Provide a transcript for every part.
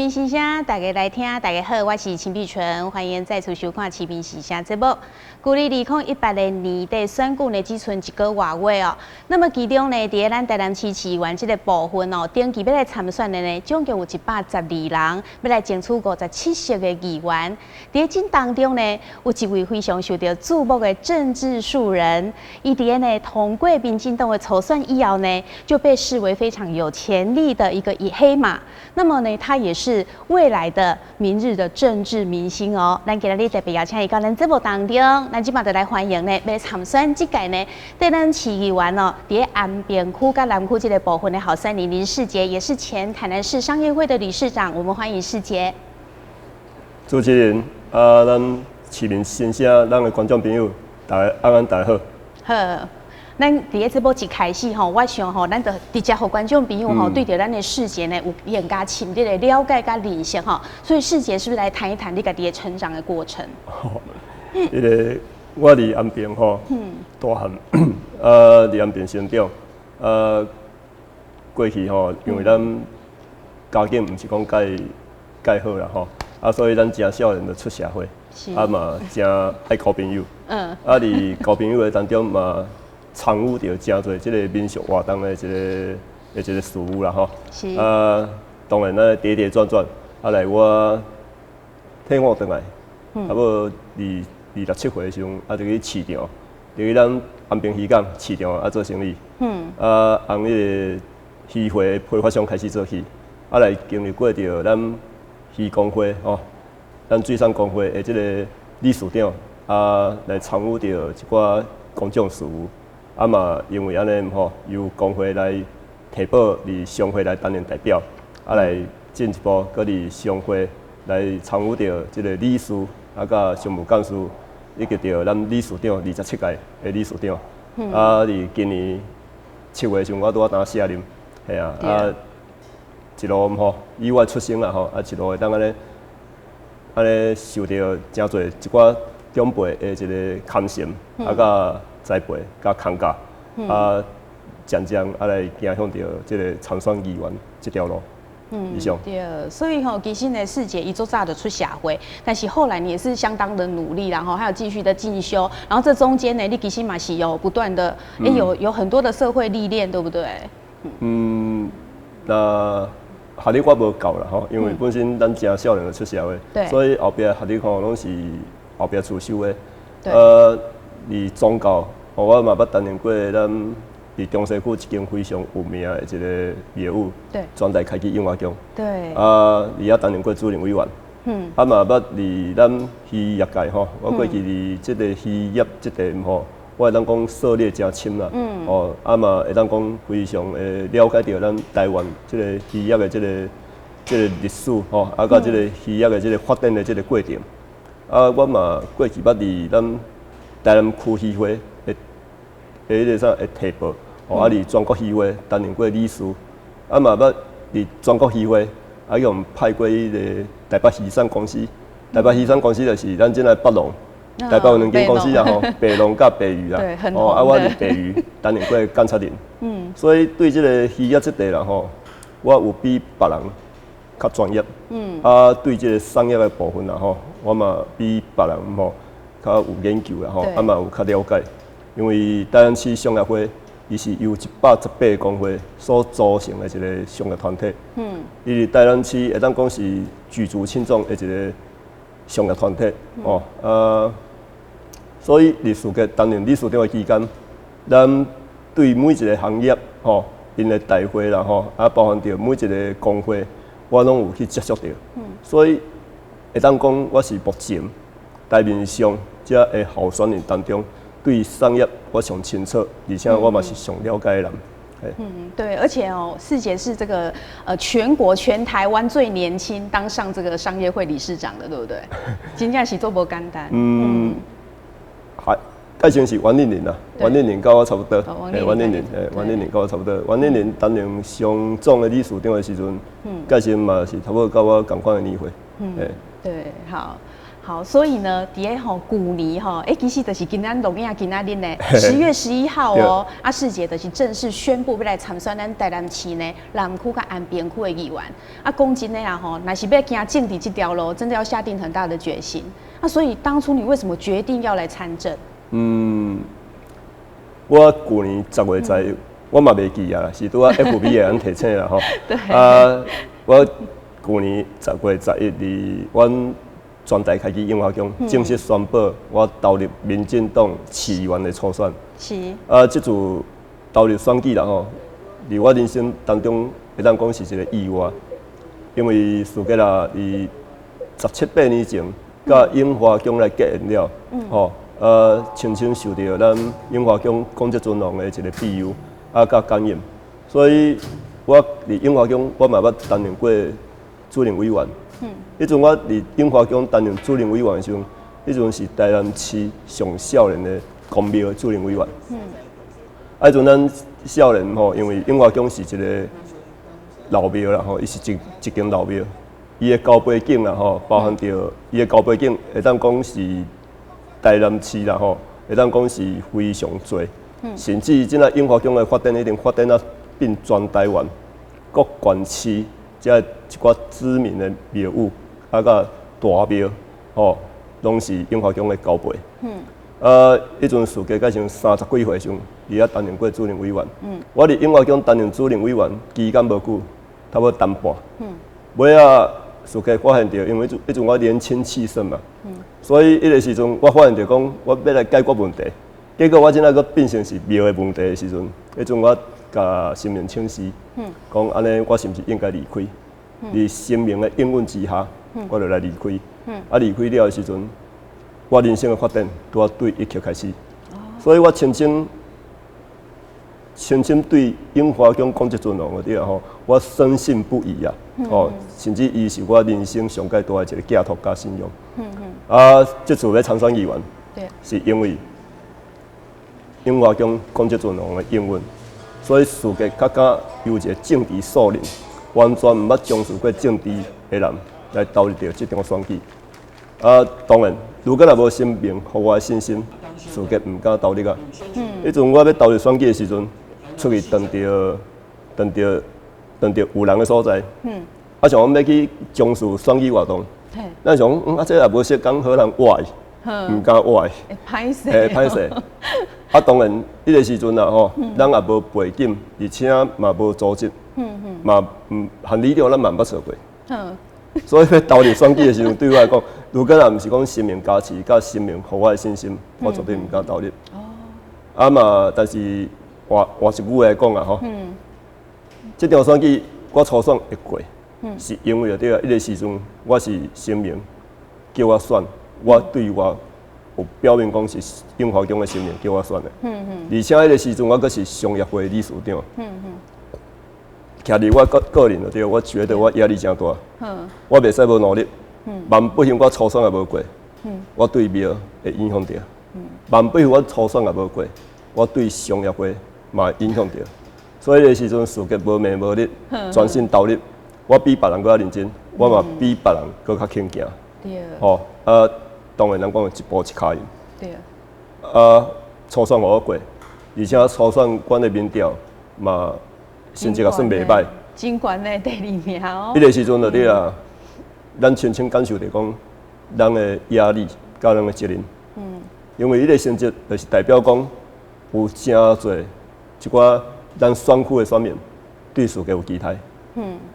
民心聲，大家來聽。大家好，我是秦碧純，歡迎再次收看《市民心聲》節目。距離2018年年底選舉呢，只賰一個外月哦。那麼其中呢，佇咱台南市市議員這個部分哦，登記欲來參選的呢，總共有112人，欲來爭取57席的議員。佇這當中呢，有一位非常受著矚目的政治素人，伊佇咧呢通過民進黨的初選以後呢，就被視為非常有潛力的一個黑馬。那麼呢，他也是未來的明日的政治明星哦。咱今日特別邀請伊到咱節目當中，咱這擺就來歡迎呢，欲參選這屆呢，台南市議員哦，佇安平區佮南區這個部分的候選人林世杰，也是前台南市商業會的理事長。我們歡迎世杰。主持人啊，咱市民先生，咱的觀眾朋友，大家晚安，大家好。好。咱佇咧節目一開始吼，我想吼，咱就直接予觀眾朋友吼，對著咱的世杰呢有更加深入的了解佮認識吼。所以世杰是不是來談一談你家己的成長的過程？彼個我佇安平吼，大漢，啊，佇安平成長，啊，過去吼，因為咱家境毋是講蓋蓋好啦吼，啊，所以咱誠少年就出社會，啊嘛誠愛交朋友，啊，佇交朋友的當中嘛，參與著誠濟這個民俗活動的一個事務啦吼。啊，當然咱跌跌撞撞，啊來我退伍轉來，啊無27歲的時陣，啊就去市場，就去咱安平漁港市場啊做生意。啊，從彼個漁貨批發商開始做起，啊來經歷過著咱漁公會吼，咱水產公會的這個理事長，啊來參與著一寡公眾事務。啊嘛，因為按呢吼，由公會來提報佇商會來擔任代表，啊來進一步閣佇商會來參與著這個理事，啊佮常務幹事，以及著咱理事長27屆的理事長。啊，佇今年7月時陣，我拄仔當卸任，嘿啊，啊一路吼意外出生啦吼，啊一路會當按呢按呢受著誠濟一寡長輩的一個牽承，啊佮栽培佮看教，啊，漸漸啊來行向著這個參選議員這條路。以上。對，所以吼，其實呢，世杰伊足早就出社會，但是後來你也是相當的努力，然後還有繼續的進修，然後這中間呢，你其實嘛是有不斷的，欸，有很多的社會歷練，對不對？嗯，那學歷我無夠啦吼，因為本身咱誠少年就出社會，所以後壁學歷吼攏是後壁自修的。佇宗教，我嘛捌擔任過咱佇中西區一間非常有名的一個廟宇，全台開啟永和宮。啊，佇遐擔任過主任委員。啊嘛捌佇咱漁業界吼，我過去佇這個漁業這塊吼，我會當講涉獵誠深啦。哦，啊嘛會當講非常會了解著咱台灣這個漁業的這個歷史吼，啊佮這個漁業的這個發展的這個過程。啊，我嘛過去捌佇咱台南區漁會的彼個啥會提報，哦，啊，佇全國漁會擔任過理事，啊嘛捌佇全國漁會，啊，予派過彼個台北漁產公司，台北漁產公司就是咱這个北龍，台北有兩間公司啊吼，白龍佮白魚啦，哦，啊，我佇白魚擔任過監察人，所以對這個漁業這塊啦吼，我有比別人較專業，啊，對這個產業的部分啦吼，我嘛比別人吼較有研究啦吼，啊嘛有較了解，因為台南市商業會，伊是由118個公會所組成的一個商業團體。伊佇台南市會當講是舉足輕重的一個商業團體。哦，啊，所以佇世杰擔任理事長的期間，咱對每一個行業吼，𪜶的大會啦吼，啊，包含著每一個公會，我攏有去接觸著。所以會當講我是目前台面上這个候選人當中，對產業我上清楚，而且我嘛是上了解的人。嗯，對，而且哦，世杰是這個全國全台灣最年輕當上這個商業會理事長的，對不對？真正是足無簡單。嗯，還蓋先是王麗玲啦，王麗玲佮我差不多。欸，王麗玲，欸，王麗玲佮我差不多。王麗玲擔任商總的理事長的時陣，蓋先嘛是差不多佮我仝款的年歲。嗯，對，好。好，所以呢，佇咧吼舊年吼，欸，其實就是今仔錄影今仔日呢，10月11號哦，啊，世傑就是正式宣布欲來參選咱台南市呢南區佮安平區的議員。啊，講真的啊吼，若是欲行政治這條路，真的要下定很大的決心。啊，所以當初你為什麼決定要來參政？嗯，我舊年10月10日，我嘛袂記啊，是拄仔 FB 的人提醒啦吼。啊，我舊年10月11日，阮全台開啟永華宮正式宣布，我投入民進黨市議員的初選。啊，這次投入選舉啦吼，佇我人生當中會當講是一個意外，因為事隔啦，佇十七八年前，佮永華宮來結緣了，吼，深深受著咱永華宮功德尊王的一個庇佑，啊，佮感應，所以我佇永華宮，我嘛捌擔任過主任委員。彼陣我佇永華宮擔任主任委員的時陣，彼陣是台南市上少年的公廟的主任委員。啊，彼陣咱少年吼，因為永華宮是一個老廟啦吼，伊是一間老廟，伊的高背景啦吼，包含著伊的高背景，會當講是台南市啦吼，會當講是非常濟，甚至這永華宮的發展已經發展啊變全台灣各縣市。這一寡知名的廟宇，啊，佮大廟，吼，攏是永華宮的高輩。啊，彼陣事隔才30幾歲時陣，佇遐擔任過主任委員。我佇永華宮擔任主任委員期間無久，差不多年半。尾仔事隔發現著，因為彼陣我年輕氣盛嘛。所以彼個時陣，我發現著講，我欲來解決問題，結果我這擺閣變成是廟的問題的時陣，彼陣我共神明請示，講按呢，我是毋是應該離開？佇神明的應允之下，我就來離開。啊，離開了的時陣，我人生的發展拄仔對一刻開始。所以我深深深深對永華宮功德尊王的對吼，我深信不疑啊！哦，甚至伊是我人生上蓋大的一個寄託佮信仰。啊，這次欲參選議員，是因為永華宮功德尊王的應允，所以事隔較敢由一個政治素人，完全毋捌從事過政治的人來投入著這場選舉。啊，當然，如果若無神明予我的信心，事隔毋敢投入啊。彼陣我欲投入選舉的時陣，出去撞著有人的所在。啊，像阮欲去從事選舉活動，咱想講，啊，這也無識講好人活，毋敢活。歹勢。嘿，歹勢。啊，當然，彼個時陣啊，吼，咱也無背景，而且嘛無組織，嘛毋和里長咱嘛毋捌做過。所以欲投入選舉的時陣，對我來講，如果若毋是講神明加持，佮神明予我的信心，我絕對毋敢投入。啊嘛，但是換換一句話來講啊，吼，這場選舉我初選會過，是因為對啊，彼個時陣我是神明叫我選，我對我有表明講是永華宮的神明叫我選的。而且彼個時陣我閣是商業會理事長。徛佇我個人就對，我覺得我壓力誠大。我袂使無努力。萬不幸我初選也無過，我對廟會影響著。萬不幸我初選也無過，我對商業會嘛影響著。所以彼個時陣事隔無暝無日，專心投入。我比別人閣較認真，我嘛比別人閣較肯行。吼啊，當然人講一步一跤印。啊，初選予我過，而且初選阮的民調嘛成績也算袂歹。真懸的第二名哦。彼個時陣就對啊，咱深深感受著講，咱的壓力佮咱的責任。因為彼個成績就是代表講，有誠濟一寡咱選區的選民對世界有期待。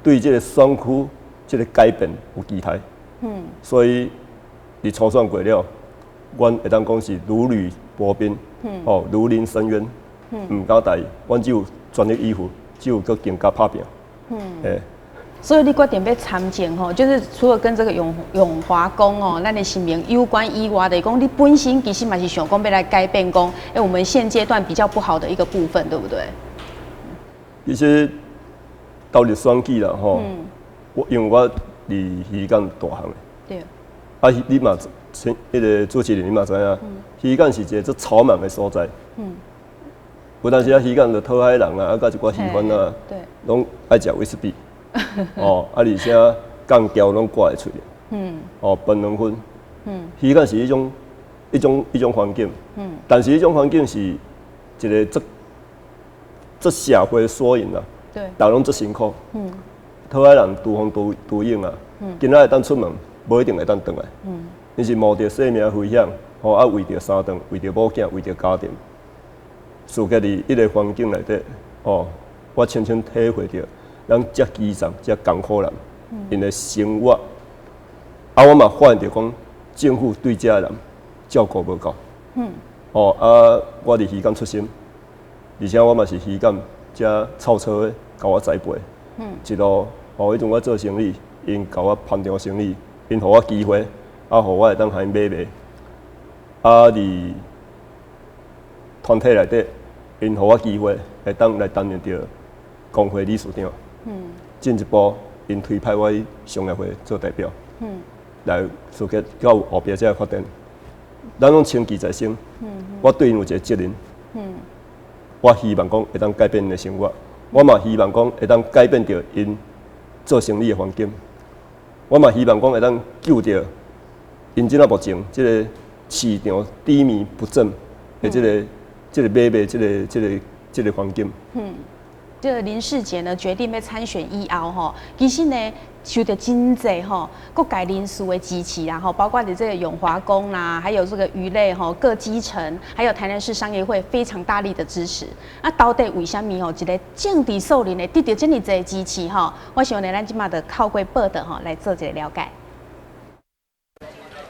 對這個選區這個改變有期待。所以佇初選過了，阮會當講是如履薄冰，哦，如臨深淵，毋敢大意，阮只有全力以赴，只有閣更加拍拚。欸。所以你決定欲參政吼，就是除了跟這個永華宮哦，咱的神明有關以外的，講你本身其實嘛是想講欲來改變講，欸，我們現階段比較不好的一個部分，對不對？其實投入選舉啦，吼，我因為我佇漁港大漢的，啊，你嘛，彼個主持人你嘛知影，漁港是一個足草莽的所在。有當時啊，漁港就討海人啊，啊，佮一寡魚販啊，攏愛食威士忌。哦，啊，而且鋼橋攏掛佇喙。哦，飯兩分，漁港是一種環境。但是彼種環境是一個足足社會縮影啊。逐家攏足辛苦。討海人拄風拄拄湧啊。今仔會當出門，無一定會當轉來。𪜶是冒著生命危險，吼啊，為著三頓，為著某囝，為著家庭，事件佇彼個環境內底，吼，我親身體會著，咱遮基層、遮艱苦人，𪜶的生活，啊，我嘛發現著講，政府對遮人照顧無夠。哦啊，我佇漁港出身，而且我嘛是漁港遮臭草的，共我栽培。一路，吼，彼陣我做生意，𪜶共我捧場生意，𪜶予我機會，啊，予我會當予𪜶買賣。啊，佇團體內底，𪜶予我機會，會當來擔任著工會理事長。進一步，𪜶推派我去商業會做代表。來事業到後壁才會發展。咱攏清記在心。我對𪜶有一個責任。我希望講會當改變𪜶的生活，我嘛希望講會當改變著𪜶做生意的環境。我嘛希望講會當救著𪜶這仔目前這個市場低迷不振的這個買賣這個環境。這個林世傑呢決定欲參選以後吼，其實呢受著真濟吼各界人士的支持啦吼，包括你這個永華宮啦，還有這個魚類吼各基層，還有台南市商業會非常大力的支持。啊，到底為啥物吼一個政治素人會得著這麼濟支持吼？我想呢，咱這馬就透過報道吼來做一個了解。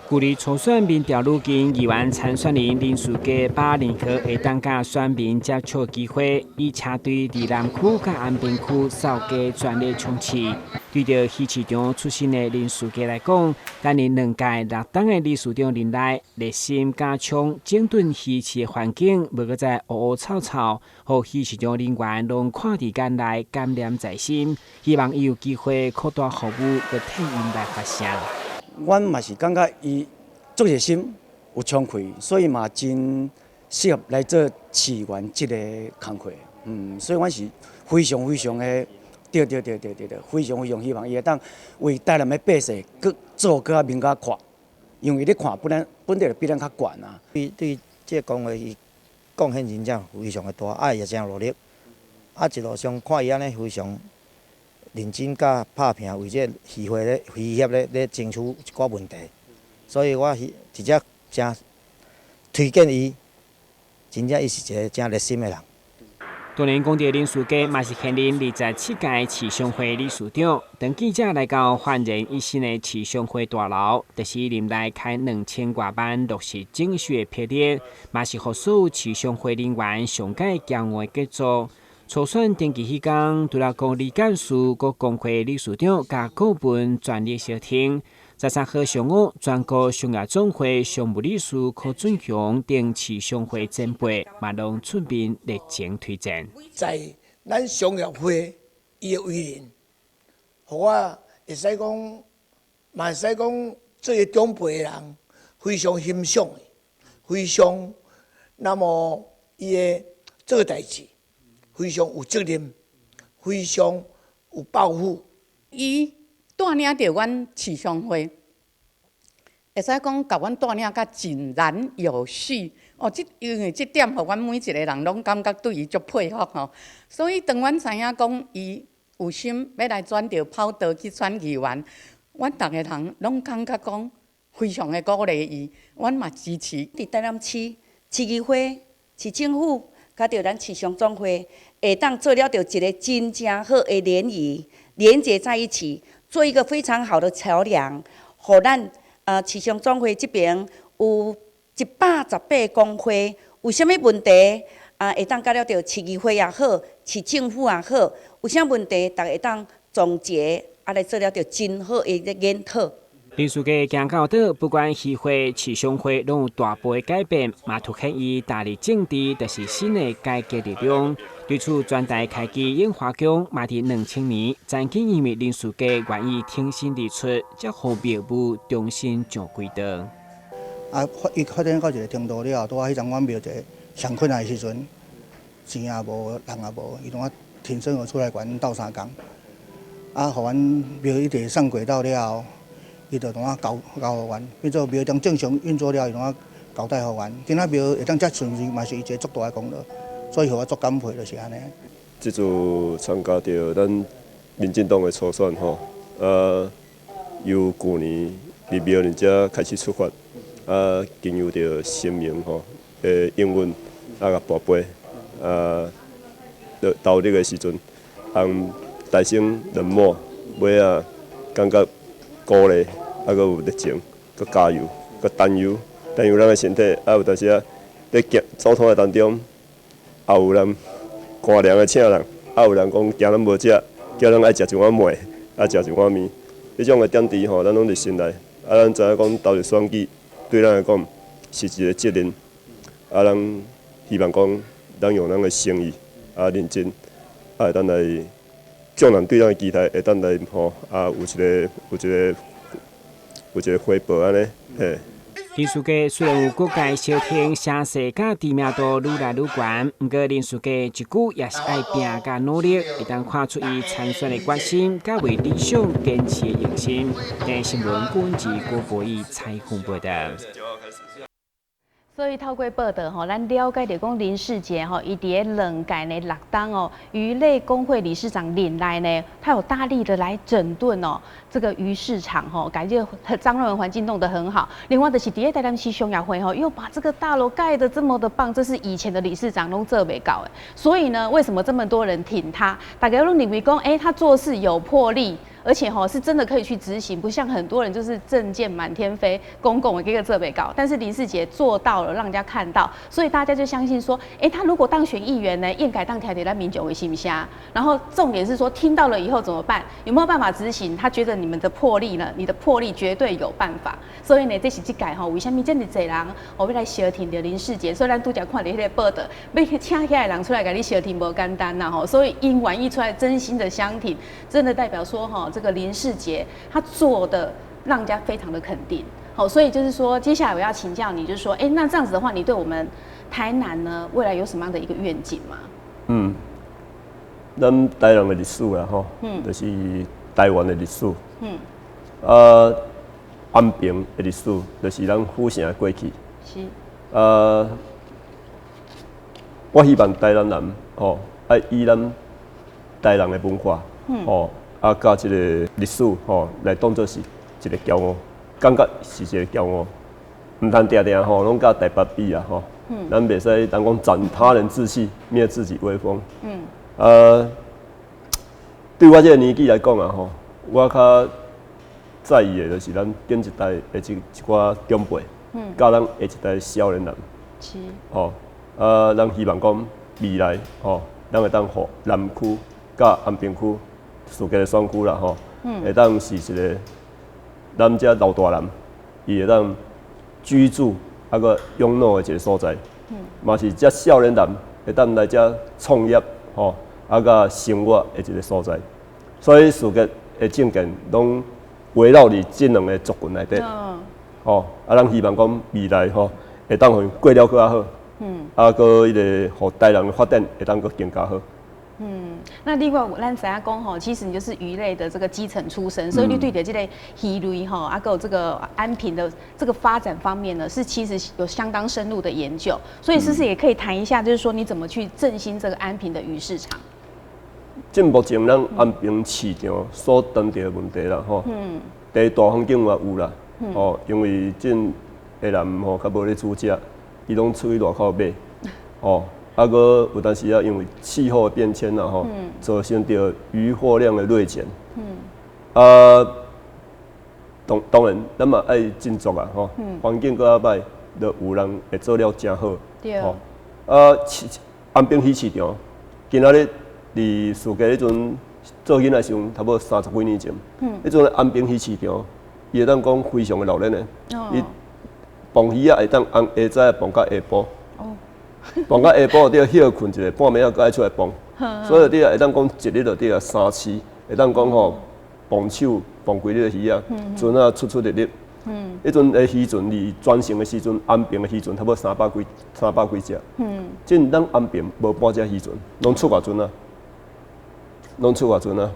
舊年初選民調愈近，議員參選人林士傑把任何會當佮選民接觸機會，以車隊佇南區佮安平區掃街全力衝刺。對著魚市場出身的林士傑來講，擔任兩屆六冬的理事長任內，熱心加強整頓魚市的環境，無閣再烏烏臭臭，予魚市場人員攏看佇眼內，感念在心。希望伊有機會擴大服務，閣替𪜶來發聲。阮嘛是感覺伊足熱心，有衝氣，所以嘛真適合來做市議員這个工課。所以阮是非常非常的，對對對對對對，非常非常希望伊會當為台南的百姓，閣做閣較明較闊，因為你看本來本地就比咱較懸啊。對對，這個工會伊貢獻真正非常的大，啊也誠努力，啊一路上看伊按呢非常認真佮拍拚，為這個漁會咧、漁協咧咧爭取一寡問題，所以我是直接誠推薦伊，真正伊是一個誠熱心的人。當然，講著林士傑嘛是現任27屆市商會理事長。當記者來到煥然一新的市商會大樓，就是任內開2000外萬落實整修的批例，嘛是予所有市商會人員上蓋驕傲的傑作。初選登記彼工，除了講理幹事、閣工會理事長佮顧問全力相挺。13號上午，全國商業總會常務理事柯俊雄等市商會前輩嘛攏出面熱情推薦。在咱商業會伊的為人，予我會使講，嘛會使講做伊長輩的人非常欣賞的，非常那麼伊的做代誌非常有責任，非常有抱負。伊帶領著阮市商會，會使講共阮帶領甲井然有序。哦，這因為這點，予阮每一個人攏感覺對伊足佩服吼。所以當阮知影講伊有心欲來轉著跑道去選議員，阮逐个人攏感覺講非常的鼓勵伊，阮嘛支持。佇台南市市議會、市政府，佮著咱市商總會，會當做了著一個真正好的聯誼，連結在一起，做一個非常好的橋梁，予咱市商總會這邊有118工會，有啥物問題啊，會當佮了著市議會也好，市政府也好，有啥問題，逐家會當總結，啊來做了著真好的研討。林士傑行到佗，不管漁會、市商會，攏有大步的改變，嘛凸顯伊踏入政治，就是新的改革力量。對此，全台開基永華宮嘛佇2000年，曾經因為林士傑願意挺身而出，才予廟宇重新上軌道。啊，伊發展到一個程度了後，拄仔彼陣阮廟一個上困難的時陣，錢也無，人也無，伊攏啊挺身而出來共阮鬥相共，啊，予阮廟一直上軌道了後。伊就怎啊交交予阮，變做廟中正常運作了，伊怎啊交代予阮。今仔廟會當遮順利，嘛是伊一個足大的功勞，所以予我足感佩，就是按呢。這次參加著咱民進黨的初選吼，由舊年入廟恁遮開始出發，經由著神明吼的應允，共跋杯，投入的時陣，翁大聲冷漠，尾仔感覺鼓勵，閣有熱情，閣加油，閣擔憂，擔憂咱的身體，有當時仔佇行走通的當中，也有人乾糧的請人，有人講驚咱無食，叫咱愛食一碗糜，愛食一碗麵，彼種的點滴吼，咱攏佇心內。咱知影講投入選舉，對咱來講是一個責任。咱希望講，咱用咱的誠意，認真，會當來眾人對咱的期待，會當來吼，有一個回報按呢，嘿。林士傑雖然有各界相挺，聲勢佮知名度愈來愈懸，毋過林士傑一句也是愛拼佮努力，會當看出伊參選的決心，佮為理想堅持的用心。電視新聞郭文郭博義採訪報道。所以透過報道吼，咱了解著講林士傑吼，伊佇咧兩屆呢六冬哦，漁類公會理事長任內呢，他有大力的來整頓哦這個魚市場吼，感覺髒亂環境弄得很好。另外就是佇咧台南市商業會吼，又把這個大樓蓋得這麼的棒，這是以前的理事長攏做袂到的。所以呢，為什麼這麼多人挺他？大家攏認為講，他做事有魄力。而且吼是真的可以去執行，不像很多人就是政見滿天飛，公共一個做袂到。但是林士傑做到了，讓人家看到，所以大家就相信說，他如果當選議員呢，應該當聽著咱民眾的心聲。然後重點是說，聽到了以後怎麼辦？有沒有辦法執行？他覺得你們的魄力呢？你的魄力絕對有辦法。所以呢，這是這屆吼，為啥物這麼濟人我欲來相挺著林士傑？所以咱拄才看著彼個報道，欲請遐个人出來共你相挺無簡單啦吼。所以𪜶願意出來真心的相挺，真的代表說吼。這個林士傑他做的讓人家非常的肯定，好，所以就是說，接下來我要請教你，就是說，那這樣子的話，你對我們台南呢未來有什麼樣的一個願景嗎？咱台南的歷史啦，吼，就是台灣的歷史，安平的歷史，就是咱府城的過去，我希望台南人，吼，愛以咱台南的文化，吼。佮這個歷史吼，來當做是一個驕傲，感覺是一個驕傲。毋通定定吼，攏佮台北比啊吼。咱袂使當講長他人志氣，滅自己威風。對我這個年紀來講啊吼，我較在意的就是咱頂一代的這一寡長輩，佮咱下一代少年人。吼，咱希望講未來吼，咱會當予南區佮安平區。士傑的選區啦吼，會當是一個咱遮老大人，伊會當居住閣養老的一個所在，嘛是遮少年人會當來遮創業吼，佮生活的一個所在。所以士傑的政見攏圍繞佇這兩個族群內底，吼，咱希望講未來吼會當予𪜶過了閣較好，閣彼個予台南的發展會當閣更加好。那另外咱知影講吼，其實你就是魚類的這個基層出身，所以你對著這個魚類吼，閣有這個安平的這個發展方面呢，是其實有相當深入的研究。所以是不是也可以談一下，就是說你怎麼去振興這個安平的魚市場？這目前咱安平市場所當著的問題啦，吼，第一大環境嘛有啦，吼，因為這的人吼較無咧煮食，伊攏出去外口買，吼。閣有當時啊，因為氣候的變遷啦，吼，造成著漁獲量的銳減。當然，咱嘛愛振作啊，吼，環境閣較歹，就有人會做了誠好。吼，安平魚市場，今仔日佇士傑彼陣做囡仔時陣，差不多30幾年前，彼陣安平魚市場，伊會當講非常的熱鬧呢。伊磅魚仔會當紅下早磅到下晡。磅到下晡對歇睏一下，半暝仔閣愛出來磅，所以對會當講一日就對三次，會當講吼磅手磅規日的魚仔，船仔出出入入。彼陣的漁船佇全盛的時陣，安平的漁船差不多300幾隻。這咱安平無半隻漁船，攏出外船啊，攏出外船啊。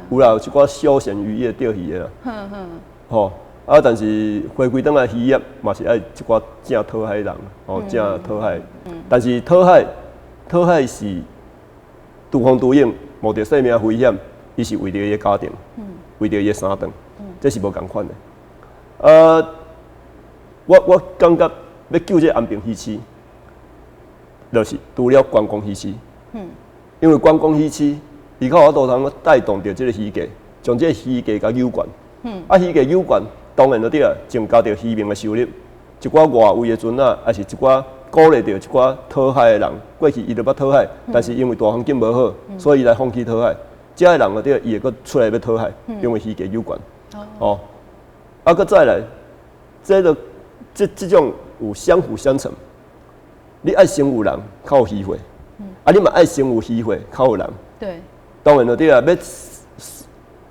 有啦，有一寡休閒漁業釣魚的啦。吼，啊，但是回歸轉來漁業嘛是愛一寡正討海人，哦，正討海。但是討海，討海是拄風拄湧，冒著生命危險，伊是為著伊的家庭，為著伊的三頓，這是無仝款的。我感覺欲救這個安平魚市，就是除了觀光魚市，因為觀光魚市，伊較有法度通帶動著這個魚價，將這個魚價共扭懸。啊，魚價扭懸，當然就對啊，增加著漁民的收入。一寡外圍的船仔，抑是一寡鼓勵著一寡討海的人，過去伊就捌討海，但是因為大環境無好，所以伊來放棄討海。這的人就對，伊會閣出來欲討海，因為魚價扭懸。哦，啊，閣再來，這個這種有相輔相成。你愛先有人，較有漁貨，啊，你嘛愛先有漁貨，較有人。當然就對啊，欲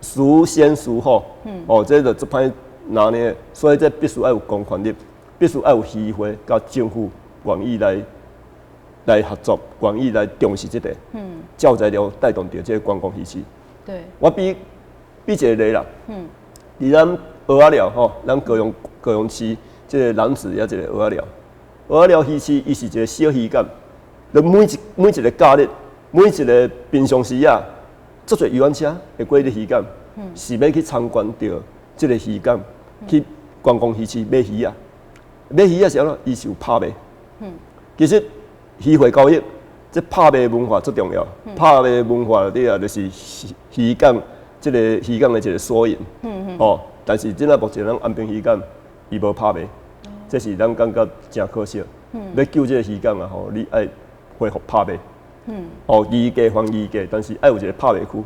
孰先孰後？哦，這就足歹拿捏，所以這必須愛有公權力，必須愛有漁會佮政府願意來合作，願意來重視這個，才有才了帶動著這個觀光魚市。我比比一個例啦。佇咱蚵仔寮吼，咱高雄市這個楠梓遐一個蚵仔寮，蚵仔寮魚市伊是一個小漁港，就每一個假日，每一個平常時啊，足濟遊覽車會過咧漁港，是欲去參觀著這個漁港，去觀光魚市買魚仔，買魚仔是按怎？伊是有拍賣。其實漁貨交易，這拍賣文化足重要。拍賣文化對啊，就是漁港這個漁港的一個縮影。哦，但是這仔目前咱安平漁港伊無拍賣，這是咱感覺誠可惜。欲救這個漁港啊吼，你愛恢復拍賣。哦，漁價還漁價，但是愛有一個拍賣區，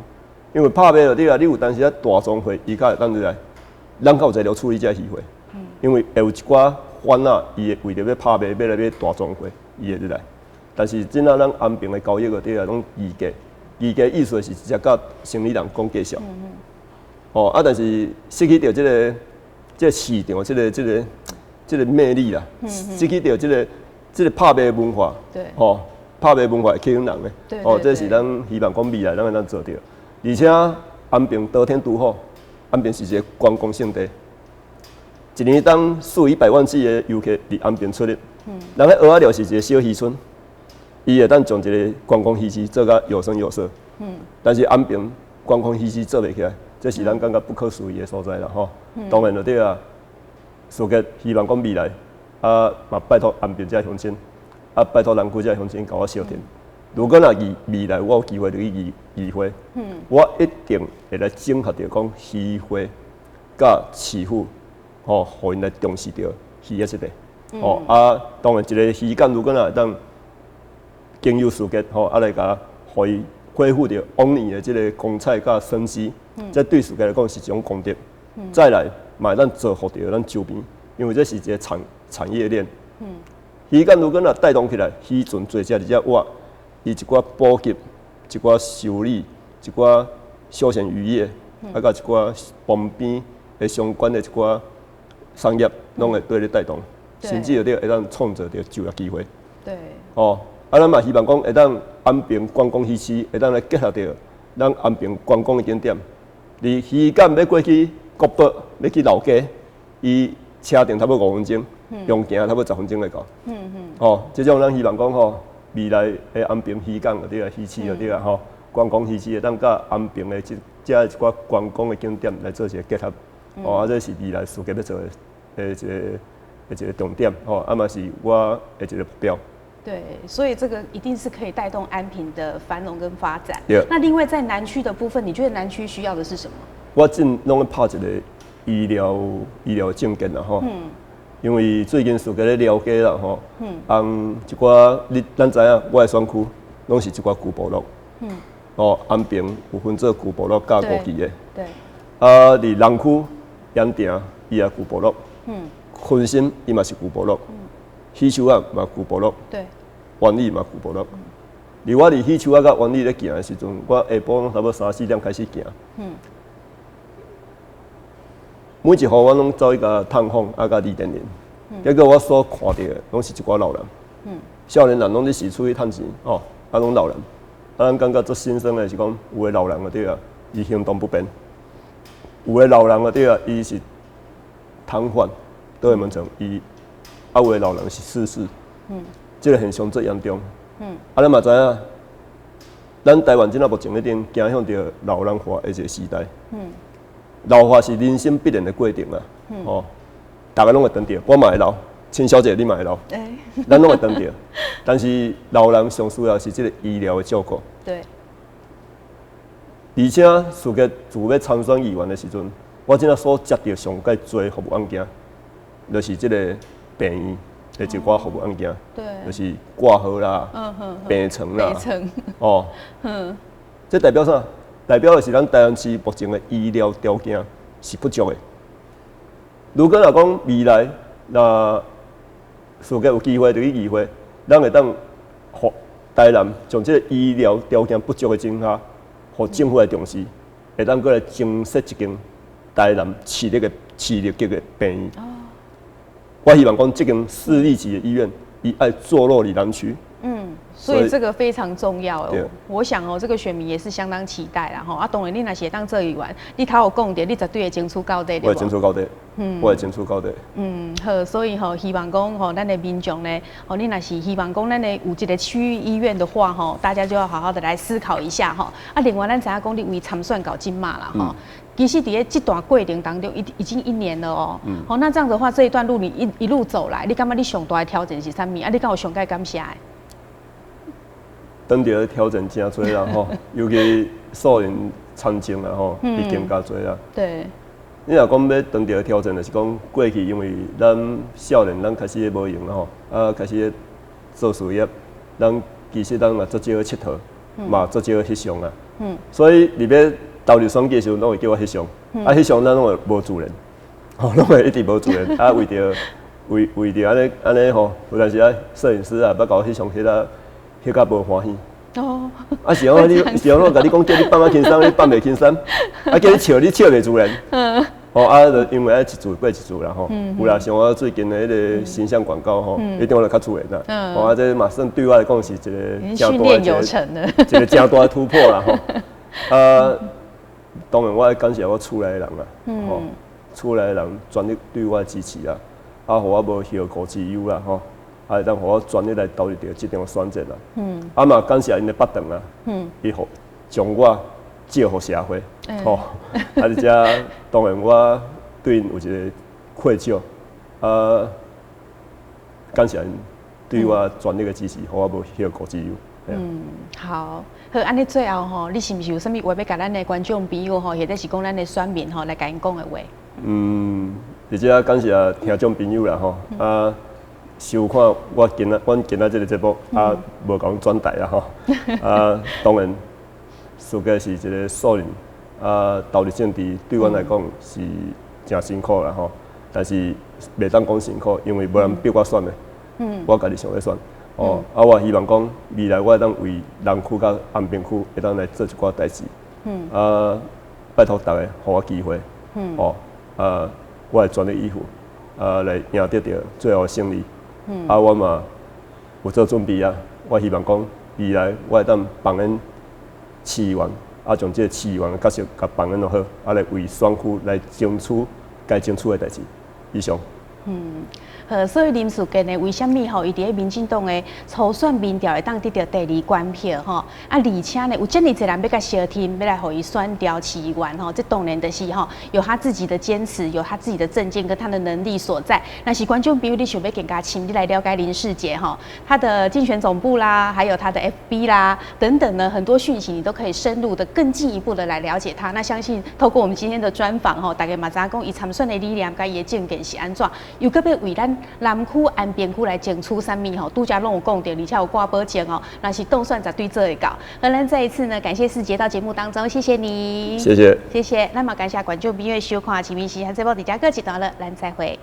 因為拍賣就對啊，你有當時啊大莊會伊較會當入來，咱較有材料處理這漁貨。因為會有一寡販仔，伊會為著欲拍賣，欲來買大裝貨，伊會入來。但是這仔咱安平的交易就對啊，攏議價，議價意思是直接佮生理人講價數。哦，啊，但是失去著這個市場這個魅力啦，失去著這個拍賣文化。哦，拍賣文化會吸引人的。哦，這是咱希望講未來咱會當做著。而且安平得天獨厚，安平是一個觀光勝地，一年當數以百萬計的遊客佇安平出入。人彼蚵仔寮是一個小漁村，伊會當將一個觀光魚市做甲有聲有色。但是安平觀光魚市做袂起來，這是咱感覺不可思議的所在啦吼。當然就對啊，世傑希望講未來啊，嘛拜託安平這鄉親，啊拜託南區這鄉親共我相挺。如果若未來我有機會入去議會，我一定會來整合著講漁會佮市府，吼，予𪜶來重視著漁業這個。吼啊，當然一個漁港如果若會當經由世傑吼，啊來共予伊恢復著往年的這個光彩佮生機，這對世傑來講是一種功德。再來嘛會當造福著咱周邊，因為這是一個產業鏈。漁港如果若帶動起來，漁船坐遮佇遮活，伊一寡補給、一寡修理、一寡休閒漁業，啊，佮一寡旁邊的相關的一寡商業，攏會對咧帶動，甚至會當創造著就業機會。哦，啊，咱嘛希望講會當安平觀光魚市，會當來結合著咱安平觀光的景點。佇漁港欲過去國寶，欲去老街，伊車程差不多5分鐘，用行差不多10分鐘會到。哦，這種咱希望講吼，未來的安平漁港就對啊，魚市就對啊，吼，觀光魚市會當佮安平的這一寡觀光的景點來做一個結合。哦，啊，這是未來世傑欲做的一個重點，吼，啊嘛是我的一個目標。對，所以這個一定是可以帶動安平的繁榮跟發展。那另外在南區的部分，你覺得南區需要的是什麼？我正攏咧拍一個醫療證件啦，吼。因為最近世傑咧了解啦，吼。嗯。一寡你咱知影，我的選區攏是一寡舊部落。哦，安平有分做舊部落佮五期的。啊，佇南區鹽埕伊也舊部落。芬心伊嘛是舊部落。許樹仔嘛舊部落。灣里嘛舊部落。而我佇許樹仔佮灣里咧行的時陣，我下晡差不多三四點開始行。每一戶我攏走去共探訪，啊，佮李店人。結果我所看著的攏是一寡老人。少年人攏咧是出去趁錢，哦，啊，攏老人。啊，咱感覺足心酸的是講，有的老人就對啊，伊行動不便；有的老人就對啊，伊是瘫痪，倒的门诊，伊啊有的老人是逝世，這个现象足严重。啊，咱嘛知影，咱台灣這馬目前咧頂走向著老人化的一个時代。老化是人生必然的過程啊。哦，逐个攏會長著，我嘛會老，陳小姐你嘛會老，咱攏會長著。但是老人上需要是這个醫療的照顧。而且世傑自欲參選議員的時陣，我這馬所接著上蓋濟服務案件，就是這个病院的一寡服務案件，就是掛號啦、病床啦，病床哦，這代表啥？代表的是咱台南市目前的醫療條件是不足的。如果若講未來，若世傑有機會入去議會，咱會當予台南將這個醫療條件不足的情況，予政府來重視，會當閣來增設一間台南市立級的病院。我希望講，這間市立級的醫院，伊愛坐落佇南區。所以這個非常重要哦。我想哦，這個選民也是相當期待啦吼。啊，當然你若是會當做議員，你頭有講著，你絕對會爭取到底。我會爭取到底。我會爭取到底。嗯，好，所以吼，希望講吼，咱的民眾呢，吼，你若是希望講咱的有這个區域醫院的話吼，大家就要好好的來思考一下吼。啊，另外咱知影講你為參選到這馬啦吼。其實佇咧這段過程當中，已經一年了哦。好，那這樣子的話，這一段路你一路走來，你感覺你上大的挑戰是啥物？啊，你敢有上蓋感謝的？當著挑戰誠濟啦吼，尤其素人參政啦吼，已經較濟啦。你若講欲當著挑戰，就是講過去因為咱少年，咱開始無閒啦吼，啊開始做事業，咱其實咱嘛足少𨑨迌，嘛足少翕相啊。所以你欲投入選舉的時陣，攏會叫我翕相，啊翕相咱攏會無自然，吼攏會一直無自然，啊為著按呢吼，有當時啊攝影師啊，欲共我翕相翕啊翕甲無歡喜。啊是講你是講我共你講叫你放較輕鬆，你放袂輕鬆，啊叫你笑你笑袂自然。吼啊，就因為愛一次過一次啦吼。有啦，像我最近的彼个形象廣告吼，一定會較自然啦。吼啊，這嘛算對我來講是一个訓練有成的，一个誠大的突破啦吼。啊，當然我愛感謝我厝內的人啦，吼，厝內的人全力對我的支持啦，啊，予我無後顧之憂啦吼，啊，會當予我全力來投入著這場選戰啦。啊嘛感謝𪜶的腹腸啦，伊予將我借予社會，吼，啊，佇遮當然我對𪜶有一个愧疚，啊，感謝𪜶對我全力的支持，予我無後顧之憂。嗯，好，好，按呢最後吼，你是毋是有啥物話欲共咱的觀眾朋友吼，或者是講咱的選民吼，來共𪜶講的話？嗯，佇遮感謝聽眾朋友啦吼，啊，收看我今仔阮今仔這个節目，啊，無共轉台啦吼，啊，當然，世傑是一个素人，啊，投入政治對阮來講是誠辛苦啦吼，但是袂當講辛苦，因為無人逼我選的，我家己想欲選。哦，啊，我希望講未來我會當為南區佮安平區會當來做一寡代誌。啊，拜託大家予我機會。哦，啊，我會全力以赴，啊，來贏得著最後的勝利。啊，我嘛有做準備啊，我希望講未來我會當扮演市議員，啊，將這个市議員的角色共扮演落好，啊，來為選區來爭取該爭取的代誌。以上。好，所以林世傑呢，為啥物吼？伊佇咧民進黨的初選民調會當得著第二懸票吼？啊，而且呢，有遮爾濟人欲共相挺，欲來予伊選調市議員吼，這當然就是吼，有他自己的堅持，有他自己的政見跟他的能力所在。若是觀眾朋友，你想欲更加深入來了解林世傑吼，他的競選總部啦，還有他的 FB 啦等等呢，很多訊息你都可以深入的更進一步的來了解他。那相信透過我們今天的專訪吼，大家嘛知影講伊參選的理念佮伊的政見是按怎，又閣欲為咱南區、安平區來爭取啥物吼？拄才攏有講著，而且有掛保證哦。若是當選絕對做會到。好，咱再一次呢，感謝世傑到節目當中，謝謝你，謝謝，謝謝。那麼感謝觀眾朋友收看《市民時間》節目，佇遮告一段落，咱再會。